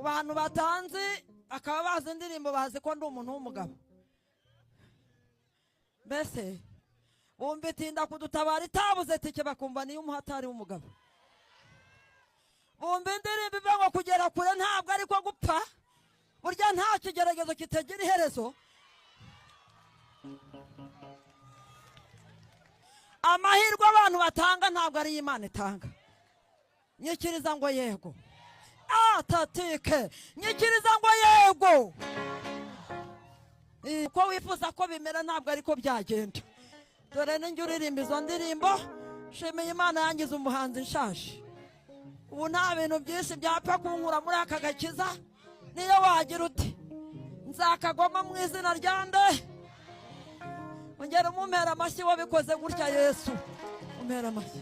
Ku bantu batanzi bakaba bazi indirimbo, bazi ko ndi umuntu w'umugabo. Mbese bumva itinda kudutabara itabuze tike, bakumva niyo umuhatari w'umugabo. Bumva indirimbo ivuga ngo kugera kure ntabwo ariko gupfa, burya nta kigeragezo kitagira iherezo. Amahirwe abantu batanga ntabwo ari Imana itanga. Nyikiriza ngo yego, atatike, nyikiriza ngo yego. Uko wifuza ko bimera ntabwo ariko byagenda. Dore ninjye uririmba izo ndirimbo. Nshimiye Imana yangize umuhanzi nshaje. Ubu nta bintu byinshi byapfa kunkura muri aka gakiza. Niyo wagira uti nzakagwamo mu izina rya nde? Ongera umumpera amashyi wabikoze gutya. Yesu, umpera amashyi.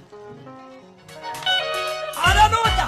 Haleluya!